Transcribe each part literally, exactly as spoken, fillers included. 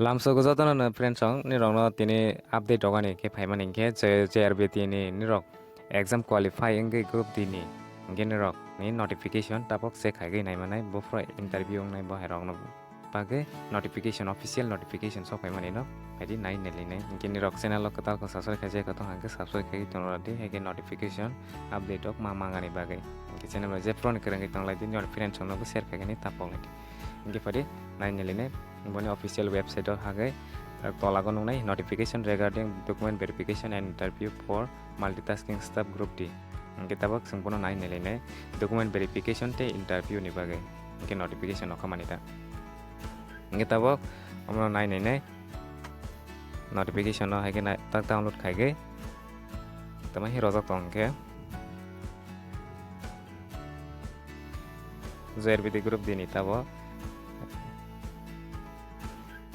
Lamsogo jotono no friends song nirokno tini update rogani khe phaimani hinkhe J R B T ni nirok exam qualify wngwi group D ni hinkhe nirok ni notification tabok check khaigwi naimanai buphuru interview wngnai bo hai rokno bagwi notification, official notification sok phaimani no phaidi nai nailinai. Hinkhe nirok channel o kwtal khe subscribe khaijak khe tong hinkhe subscribe khaigwi tong rwdi, hinkhe notification update rok ma mangani bagwi. Hinkhe channel o jephru ni kwrwngwi tong laidi, nirok friends rokno bo share khaigani tapok laidi. Hinkhe phaidi nai nailinai boni official website o hagwi, eh, tola o nuknai notification regarding document verification and interview for multitasking staff group D. Hinkhe tabok chwng bono nai nailinai document verification tei interview ni bagwi. Hinkhe notification o khamani ta. Hinkhe tabok omono nai nainai notification no hai khe nai tak download khaigwi tamo hi rojak tong hinkhe J R B T group D ni tabok.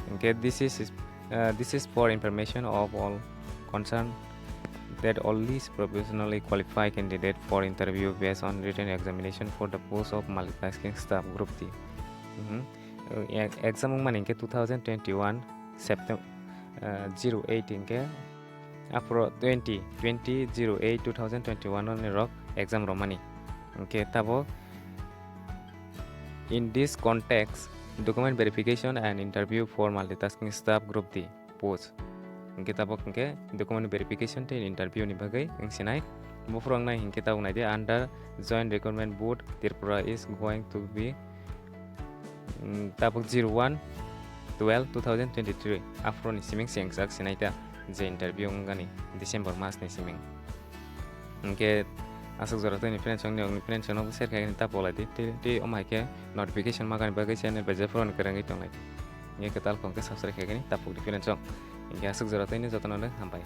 Hinkhe this is, uh, this is for information of all concerned that only professionally qualified candidate for interview based on written examination for the post of multitasking staff group D. Mhm. Uh, e-, exam wngmani hinkhe two thousand twenty-one September, uh, zero eight hinkhe aphuru twenty, twenty zero eight two thousand twenty-one ni rok exam romani. Hinkhe tabok in this context, document verification and interview for multitasking staff group D post. Hinkhe tabok hinkhe document verification tei interview ni bagwi wngsinai. Buphuru wngnai hinkhe tabok naidi under Joint Recruitment Board Tripura is going to be, mm, tabok zero one twelve two thousand twenty-three aphuru ni siming se wngjak sinai ta je interview wngani December mas ni siming. Hinkhe aswk jora tei ni friends rok ni friends rok no share khaigani ta polai di tei, tei omo hai khe notification magani bagwi channel bai jephru ni kwrwngwi tonglai di. Hinkhe kwtal khong khe subscribe khaigani ta pok di friends rok. Hinkhe aswk jora tei ni jotono no hambai.